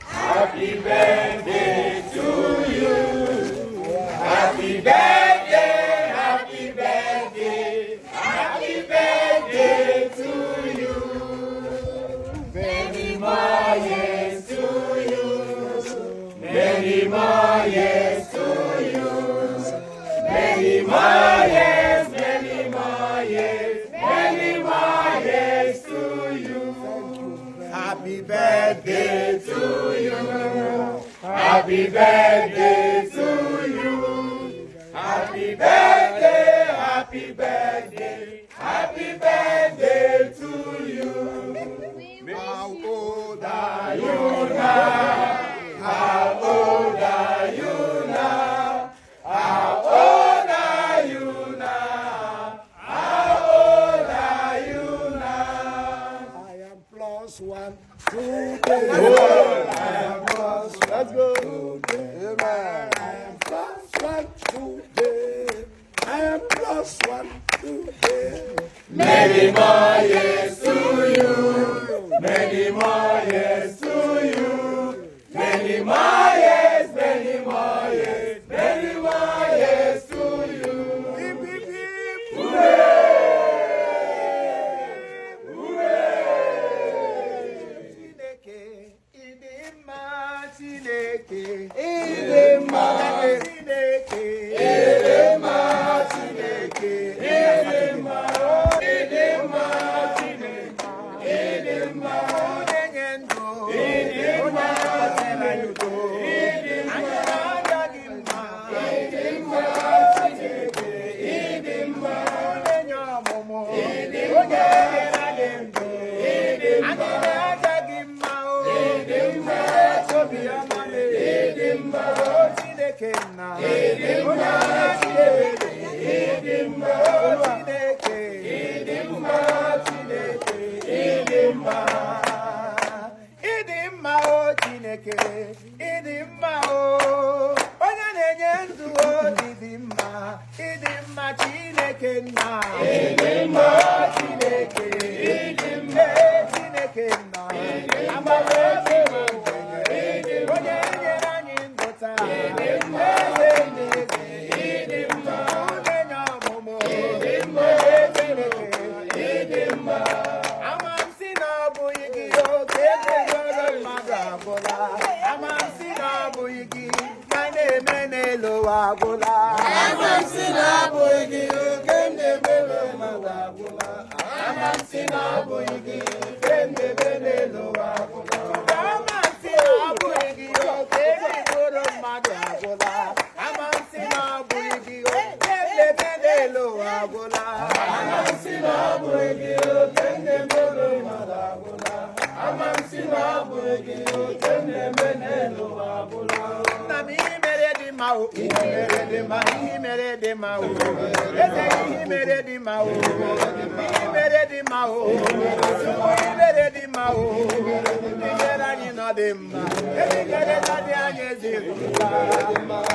Happy birthday to you. Happy birthday, happy birthday, happy birthday to you. Many more years to you. Many more years to you. Many more years, many more years, many more years to you. Happy birthday to you. Happy birthday to you. Happy birthday, happy birthday, happy birthday to you. How old are you now? How old are you now? How old are you now? How old are you now? I am plus one today. I am plus one. Let's go. Today. Amen. I am plus one today. I am plus one today. Many more years to you. Many more years to you. Many more years, many more years, many more years to you. Hip, hip, hip. Hooray! Hooray! Chineke, ịdị mma. Chineke, Ịdị mma. Chineke, Ịdị mma. Chineke, ịdị mma. Ịdị mma. Chineke, ịdị mma. Onye ndụ, Ịdị mma. onye na-ewetara udo. Ịdị mma. Anyị na-aja gị mma. Ịdị mma. Chineke, ịdị mma. Onye nye ọmụmụ, Ịdị onye mma. nyere anyị ndụ. Ịdị mma. Anyị na-aja gị mma o. Ịdị mma. Obiọma Ịdị mma. O Chineke nna. Ịdị mma. Onye na-achị ebere. Ịdị mma. O Chineke. Ịdị mma. Chineke, ịdị mma. Ịdị mma o Chineke, ịdị mma o. Onye na-enye ndụ o ịdị mma, ịdị mma Chineke nna. Ịdị mma. Chineke, Ịdị mma. Ee, Chineke nna. Amara Ịdị mma. onye nyere anyị ndụ taa. Ịdị mma. Eze ndị eze. Ịdị mma. Onye nye ọmụmụ. Ịdị mma. Ee, Chineke. Ịdị mma. Ama m sị na ọ bụghị gị oke ego mmadụ agwụla. Ama m sị na ọ bụghị gị ka na-eme n'elu ụwa agwụla. Ama m sị na abụghị gị oke m na-eme mmadụ agwụla. Ama m sị na abụghị gị oke m na-eme n'elu ụwa agwụla. Ama m sị na ọ bụghị gị oke ebigoro mmadụ agwụla. Ama m sị na ọ bụghị gị oke na-eme n'elu ụwa agwụla. Ama m sị na abụghị gị oke m na-eme mmadụ agwụla. Ama m sị na abụghị gị oke m na-eme n'elu ụwa agwụla. Nna m, ihe mere dị mma o, ihe mere dị mma, ihe mere dị mma o. Eze, ihe mere dị mma o, ihe mere dị mma o. Chukwu, ihe mere dị mma o. Ndị nyere anyị nọ dị mma. Ebikere dị anyị ezi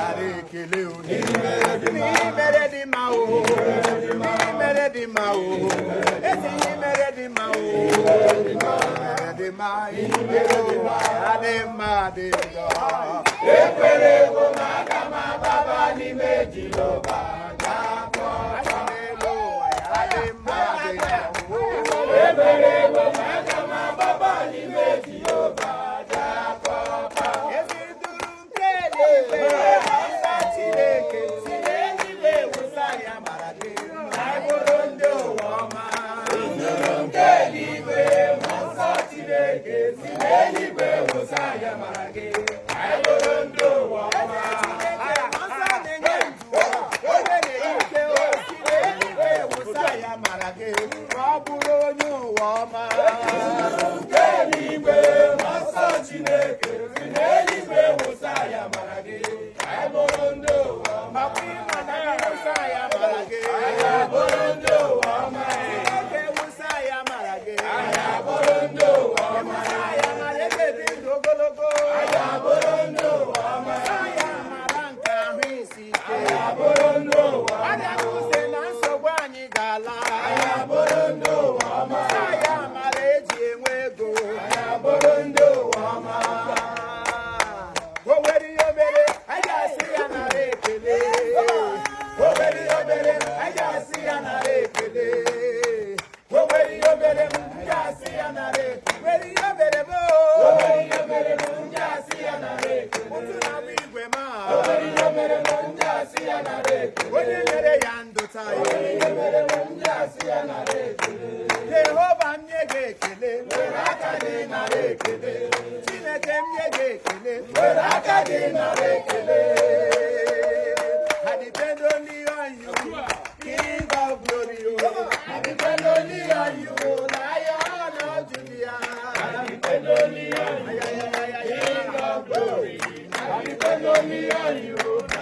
ara ekele o. Ihe mere dị mma o, ihe mere dị mma o. Eze, ihe mere dị mma o. Ihe dị mma, ihe mere dị mma, adị mma dị njọ. Ekwere ego m aga m agbaba n'ime Jehova ga-akpọ. Asị n'elu ụwa ya adị mma dị njọ. Ekwere ego m aga m agbaba n'ime Jehova ga-akpọ. Ezi nduru nke eluigwe, nsọ Chineke si n'eluigwe wụsa ya mara gị, ka anyị bụrụ ndị ụwa ọma. Nduru nke eluigwe, mmụọ nsọ Chineke si n'eluigwe wụsa ya mara gị, ka anyị bụrụ ndị ụwa ọma. Chineke nsọ na-enye ndụ, onye na-enye ike o si n'eluigwe wụsa ya mara gị, ka ọ bụrụ onye ụwa ọma. Nke eluigwe, mmụọ nsọ Chineke si n'eluigwe wụsa ya mara gị, ka anyị bụrụ ndị ụwa ọma. Makwa ịma na wụsa ya mara gị. Anyị abụrụ ndị ụwa ọma. Chineke wụsa ya mara gị. Anyị abụrụ ndị ụwa ọma. Wụsa ya mara ebe dị ndụ ogologo. Anyị abụrụ ndị ụwa ọma. Wụsa ya mara nke ahụ isi ike. Anyị abụrụ ndị ụwa ọma. Ọrịa use na nsogbu anyị ga-ala. Anyị abụrụ ndị ụwa ọma. Wụsa ya mara eji enwe ego. Anyị abụrụ ndị ụwa ọma. m nye gị ekele. Were aka gị nara ekele. I depend only on you, King of glory. Oh. I depend only on you, Lion of Judah. I depend only on you, King of glory. I depend only on you,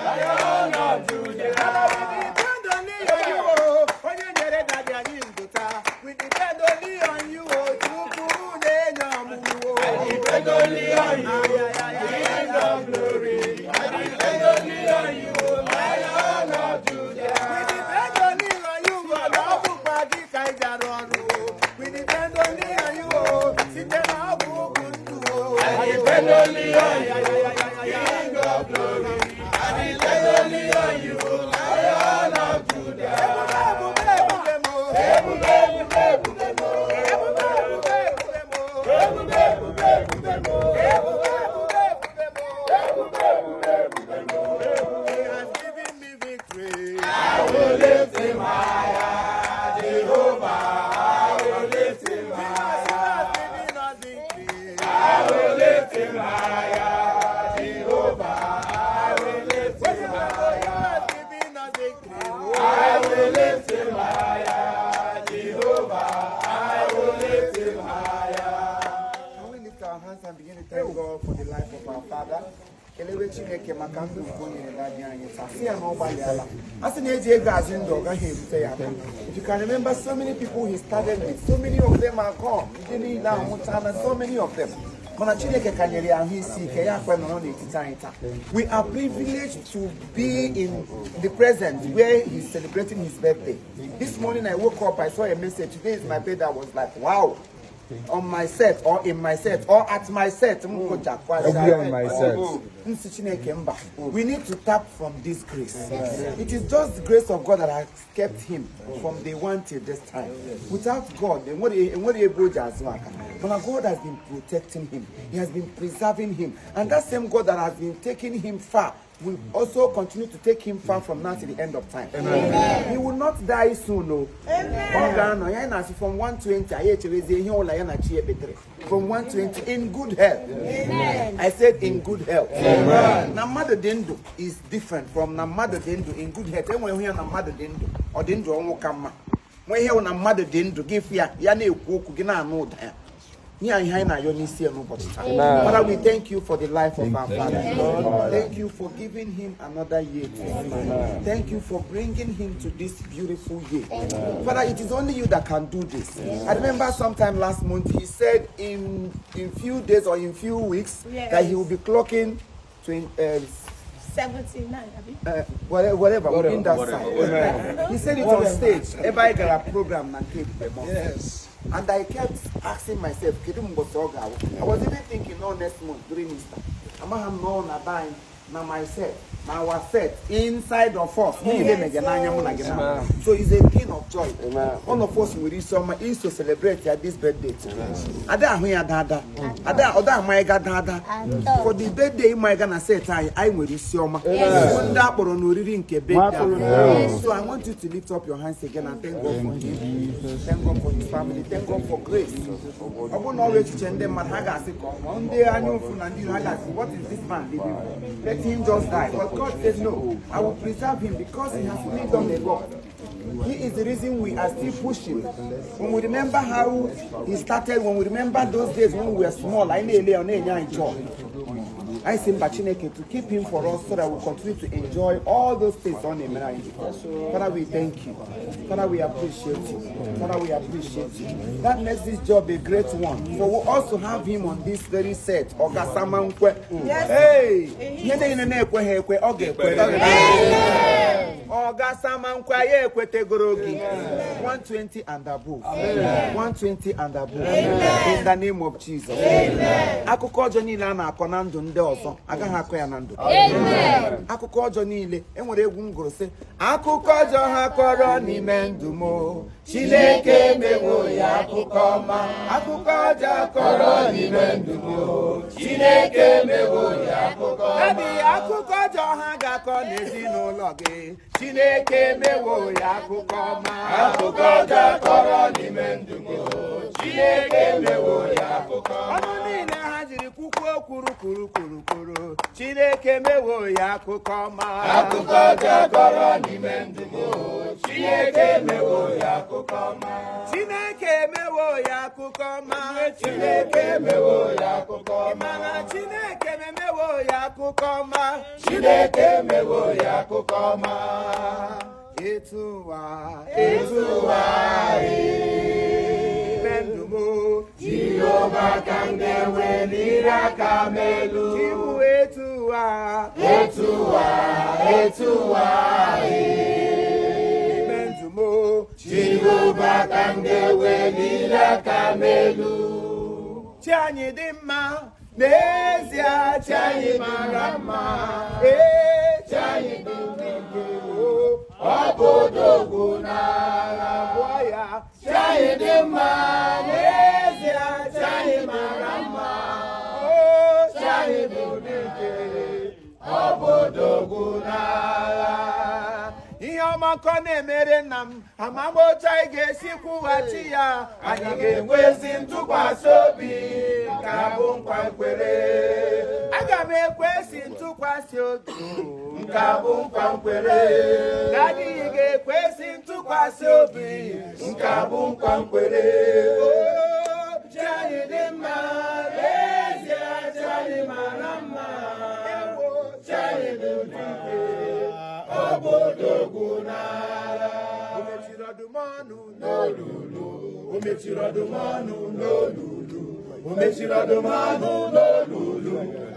Lion of Judah. We depend only on you, oh. Onye nyere daddy anyị ndụ taa. We depend only on you, oh. Chukwu na-enye ọmụmụ, oh. I depend only on you, King of glory. I depend only on you, Lion of Judah. We depend only on you, oh. Na ọ bụkwa gị ka anyị ji arụ ọrụ, oh. We depend only on you, oh. Site na ọgwụ ugwu ndụ, oh. I depend only on you, King of glory. I depend only on you, Lion of Judah. Ebube, ebube, ebube m, oh. Ebube, ebube, ebube m, oh. Ebube, ebube, ebube m, oh. Ebube, ebube, ebube m, oh. Ebube, ebube, ebube m, oh. Ebube, ebube, ebube m, oh. He has given me victory. I will lift him higher, Jehovah. I will lift him higher. Because he has given us victory. I will lift him higher, Jehovah. I will lift him higher. He has given us victory. I will lift him higher, Jehovah. I will lift him higher. Can we lift our hands and begin to thank God for the life of our father? Kelewe Chineke maka ndụ nke o nyere daddy anyị taa. Sị ya na ọ gbalịala. A sị na eji ego azụ ndụ, ọ gaghị erute ya aka. If you can remember, so many people he started with, so many of them are gone. Ndị niile anwụchala, so many of them. Mana Chineke ka nyere ya ahụ isi ike ya kwe nọrọ n'etiti anyị taa. We are privileged to be in the present where he's celebrating his birthday. This morning I woke up, I saw a message. "Today is my birthday." I was like, "Wow." On my set or in my set or at my set, m kụjakwa. Everywhere in my set. Nsi Chineke mba. We need to tap from this grace. It is just the grace of God that has kept him from day one till this time. Without God, enwere ebe o ji azụ aka. Mana God has been protecting him. He has been preserving him. And that same God that has been taking him far will also continue to take him far from now to the end of time. He will not die soon, no. Ọ ga-anọ ya na-asị from 120 anyị echerezie ihe ụlọ ya na chi ekpetere. From 120 in good health. I said in good health. Na mmadụ dị ndụ is different from na mmadụ dị ndụ in good health. Enwere ihe ya na mmadụ dị ndụ, ọ dị ndụ ọnwụ ka mma. Nwee ihe wụ na mmadụ dị ndụ gị fụ ya, ya na-ekwu okwu gị na-anụ ụda ya. Ihe a ihe anyị na-ayọ n'isi ya n'ụbọchị taa. Father, we thank you for the life of our father. Thank you for giving him another year to live. Thank you for bringing him to this beautiful year. Father, it is only you that can do this. I remember sometime last month he said in few days or in few weeks that he will be clocking 20, 79, abi? Whatever, within that side. He said it on stage. Ebe anyị gara program na nke Ebube Muonso. And I kept asking myself, kedu mgbe ọ ga-awụ? I was even thinking, no, next month during Easter. Amaghị m na ọ na be anyị, na my set, na our set, inside of us. Niile mege n'anya mụ na gị na. So it's a thing of joy. All of us nwere isi ọma iso celebrate ya this birthday today. Ada ahụ ya dada. Ada ọ da amaghị dada. For the birthday ịmaghị na set anyị, anyị nwere isi ọma. Bụ ndị akpọrọ n'oriri nke birthday. So I want you to lift up your hands again and thank God for him. Thank God for his family. Thank God for grace. Ọ bụrụ na ọ bụ echiche ndị mmadụ, ha ga-asị ka ọ nwụọ. Ndị anya ụfụ na ndị iro ha ga-asị, "What is this man living for? Let him just die." But God says, "No, I will preserve him because he has really done a lot." He is the reason we are still pushing. When we remember how he started, when we remember those days when we were small, anyị na-ele ya, ọ na-enye anyị joy. I say mba Chineke to keep him for us so that we continue to enjoy all those things on him. Father, we thank you. Father, we appreciate you. Father, we appreciate you. That makes this job a great one. For we also have him on this very set. Oga Samankwe. Hey! Ihe niile na-ekweghị ekwe, ọ ga-ekwe. Oga Samankwe, anyị ekwetegoro gị. 120 and above. 120 and above. In the name of Jesus. Akụkọ ọjọọ niile a na-akọ na ndụ ndị ọzọ agaghị akọ ya na ndụ. Akụkọ ọjọọ niile, enwere egwu m gụrụ sị, akụkọ ọjọọ ha kọrọ n'ime ndụ m o, Chineke emewo ya akụkọ ọma. Akụkọ ọjọọ kọrọ n'ime ndụ m o, Chineke emewo ya akụkọ ọma. Ebe akụkọ ọjọọ ha ga-akọ n'ezinụlọ gị, Chineke emewo ya akụkọ ọma. Akụkọ ga-akọrọ n'ime ndụ m, Chineke emewo ya akụkọ ọma. Ọnụ niile ha jiri kwukwuo kwuru kwuru kwuru kwuru, Chineke emewo ya akụkọ ọma. Akụkọ ga-akọrọ n'ime ndụ m, Chineke emewo ya akụkọ ọma. Chineke emewo ya akụkọ ọma. Chineke emewo ya akụkọ ọma. Mana Chineke emewo ya akụkọ ọma. Chineke emewo ya akụkọ ọma. Etu ụwa, Etu ụwa. Ime ndụ m, Jehova ka m ga-eweliri aka m elu. Chiwu, etu ụwa, Etu ụwa, etu ụwa. Ime ndụ m, Jehova ka m ga-eweliri aka m elu. Chi anyị dị mma n'ezie, chi anyị mara mma, ee, chi anyị dị ike. Ọ bụ odogwu n'agha. Abụọ ya. Chi anyị dị mma n'ezie, chi anyị mara mma. O Chi anyị bụ dike, ọ bụ odogwu n'agha. Ihe ọmakọ na-emere nna m, amama otu anyị ga-esi kwụghachi ya. Anyị ga-enwe ezi ntụkwasị obi ka bụ nkwa nkwere. Aga m ekwesị ntụkwasị obi. Nke a bụ nkwa nkwere. Daddy ga-ekwesị ntụkwasị obi. Nke a bụ nkwa nkwere. O chi anyị dị mma n'ezie, chi anyị mara mma. Ewo, Chi anyị bụ dike, ọ bụ odogwu n'agha. O mechiri ọdụm ọnụ. N'olulu, o mechiri ọdụm ọnụ n'olulu, o mechiri ọdụm ọnụ n'olulu,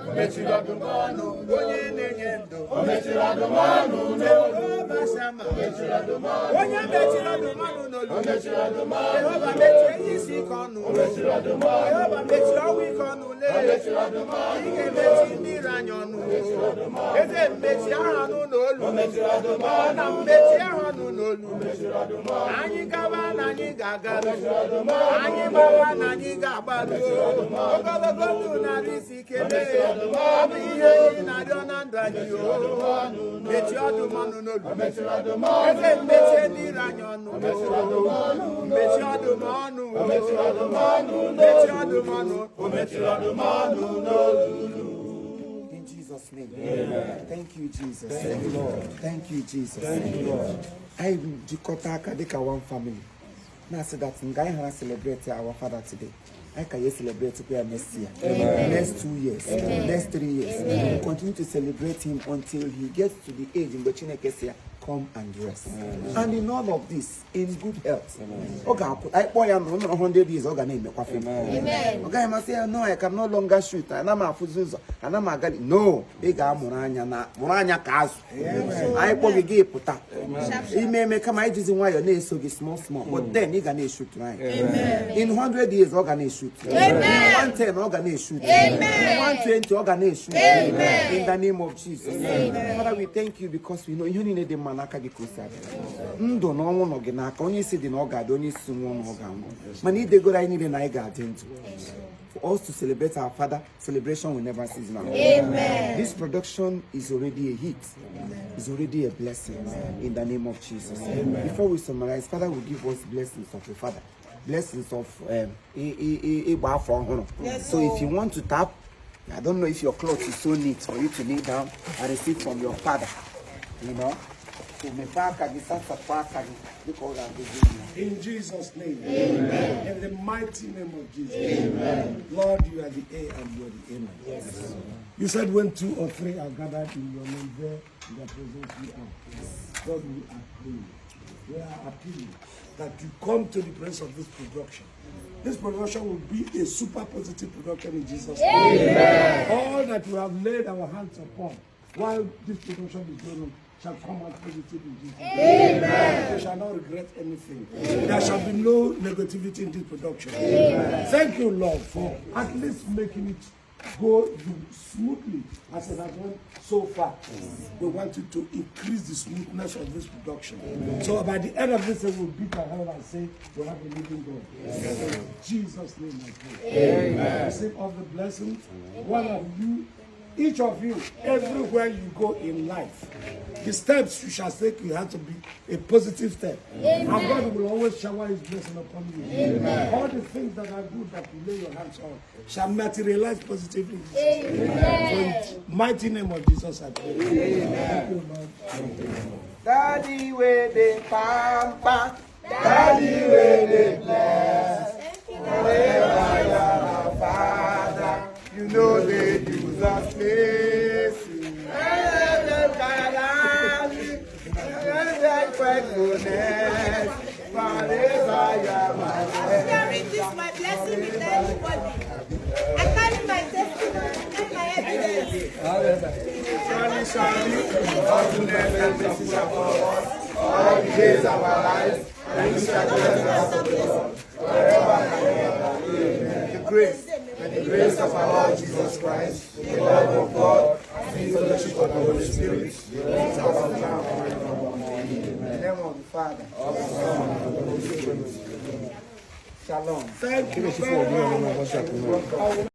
o mechiri ọdụm ọnụ. Onye na-enye ndụ. O mechiri ọdụm ọnụ n'olulu. Jehova Shama. O mechiri ọdụm ọnụ. Onye mechiri ọdụm ọnụ n'olulu. O mechiri ọdụm ọnụ. Jehova mechie ihe isi ike ọnụ. O mechiri ọdụm ọnụ. Jehova mechie ọnwụ ike ọnụ. O Lee. mechiri ọdụm ọnụ. Ị ga-emechi ndị iro anyị ọnụ. Eze, mmechi aha ọnụ n'olu. O mechiri ọdụm ọnụ. Na mmechi aha ọnụ n'olu. Mechiri ọdụm ọnụ. Anyị gawa na anyị ga-agaru. Mechiri ọdụm ọnụ. Anyị gbawa na anyị ga-agbaru. Ogologo ndụ narị isi ike mee. Ọ bụ ihe anyị na-arịọ na ndụ anyị o. Mechie ọdụm ọnụ n'olu. Mechiri ọdụm ọnụ. Eze, mechie ndị iro anyị ọnụ. Mechie ọdụm ọnụ. Mechiri ọdụm ọnụ. Mechie ọdụm ọnụ. O mechiri ọdụm ọnụ n'olulu. In Jesus' name. Thank you, Jesus. Thank you, Lord. Thank you, Jesus. Thank you, Lord. Anyị jikọta aka dịka one family. Na-asị that nga anyị hara celebrate our father today, anyị ka ya celebrate kwa ya next year, next 2 years, next 3 years. We continue to celebrate him until he gets to the age mgbe Chineke si ya come and rest. And in all of this, in good health. Ọ ga-akwụ anyị kpọọ ya na ọ nọrọ 100 years, ọ ga na-emekwa film. Ọ gaghị amasị ya, "No, I can no longer shoot, ana m afụzi ụzọ, ana m agali." No, ị ga-amụrụ anya na mụrụ anya ka azụ. Anyị kpọ gị, gị pụta ime eme, kama anyị jizi nwayọọ na-eso gị small small, but then ị ga na-eshoot anyị. In 100 years, ọ ga na-eshoot. In 110, ọ ga na-eshoot. In 120, ọ ga na-eshoot. In the name of Jesus. Father, we thank you because we know ihe niile dị mma n'aka gị ka o si abịa. Ndụ na ọnwụ nọ gị n'aka. Onye isi dị na ọ ga-adị, onye isi nwụọ na ọ ga-anwụ, mana idegoro anyị niile na anyị ga-adị ndụ. For us to celebrate our father, celebration will never cease now. Amen. This production is already a hit. It's already a blessing in the name of Jesus. Before we summarize, Father will give us blessings of a father, blessings of ịgba afọ ọhụrụ. So if you want to tap, I don't know if your cloth is so neat for you to kneel down and receive from your father. So mepee aka gị, sasapụ aka gị dịka ọ ga-agọzi gị. In Jesus' name. Amen. In the mighty name of Jesus. Amen. Lord, you are the A and you are the Amen. Yes. You said when two or three are gathered in your name, there in their presence you are. Yes. God, we are praying. We are appealing that you come to the place of this production. This production will be a super positive production in Jesus' name. Amen. All that we have laid our hands upon while this production is going on shall come out positive in Jesus' name. Amen. We shall not regret anything. There shall be no negativity in this production. Amen. Thank you, Lord, for at least making it go smoothly as it has gone so far. We want you to increase the smoothness of this production. So by the end of this, we'll beat our head and say, we have a living God. In Jesus' name I pray. Amen. Receive all the blessings. One of you Each of you, everywhere you go in life, the steps you shall take, you have to be a positive step. And God will always shower His blessing upon you. Amen. All the things that are good that you lay your hands on shall materialize positively. Amen. So in the mighty name of Jesus, I pray. Amen. Thank you, Lord. Daddy wey dey pamper, Daddy wey dey bless. Forever you are our Father, you no dey use us play. Forever you are my Sharing this my blessing with everybody. I carry my testimony and my evidence. Surely, surely, all goodness and mercy shall follow us all the days of our lives, and we shall dwell in the house of the Lord forever and ever. Amen. The grace and the grace of our Lord Jesus Christ, the love of God, and the fellowship of the Holy Spirit, be with us now and forevermore. In the name of the Father, of the Son, and of the Holy Spirit. Shalom. Thank you very much.